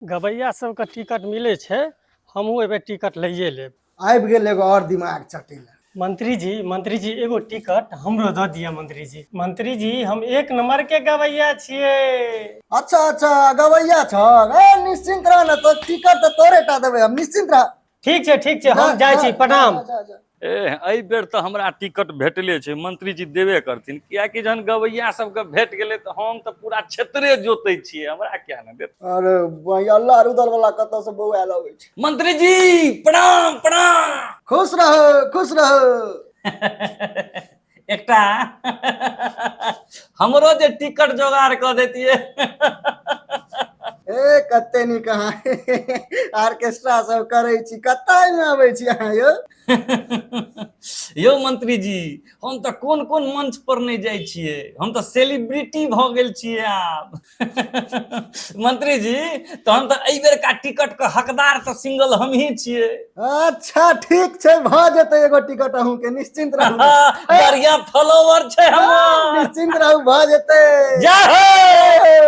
गबैया सबके टिकट मिलै छै, हमहूँ एहिबेर टिकट लैए लेब। आबि गेल एगो आओर दिमाग चटै लए। मंत्री जी, मंत्री जी, एगो टिकट हमरो दऽ दिअ मंत्री जी। मंत्री जी, हम एक नंबर के गबैया छियै। अच्छा अच्छा, गबैया छह? ए निश्चिंत रह ने, तो टिकट तऽ तोरे टा देबै हम, निश्चिंत रह। ठीक छै, ठीक छै, हम जाइ छी, प्रणाम। जा, जा। ए, एहि बेर तऽ हमरा टिकट भेटले छै, मंत्री जी देबे करथिन, कियाकि जहन गवैया सबके भेट गेलै तऽ हम तऽ पूरा क्षेत्रे जोतै छियै, हमरा किया ने देत। अरे भाई, अल्लाह रुदल वाला कतऽ से बौआयल अबै छै। मंत्री जी प्रणाम, प्रणाम। खुश रहो, खुश रहो। एकटा हमरो जे टिकट जोगाड़ कऽ देतियै। ए कते नीक अहाँ ऑर्केस्ट्रा सब करै छी, कतऽ एहिमे अबै छी अहाँ यौ? यौ मंत्री जी, हम तऽ कोन कोन मंच पर नहि जाइ छियै, हम तऽ सेलिब्रिटी भऽ गेल छियै आब। मंत्री जी, तहन तऽ एहि बेरका टिकट के हकदार तऽ सिंगल हमही छियै। अच्छा ठीक छै, भऽ जेतै एगो टिकट अहूँ के, निश्चिंत रहू। बढ़िया फॉलोवर छै हमर। निश्चिंत रहू, भऽ जेतै। जय हो।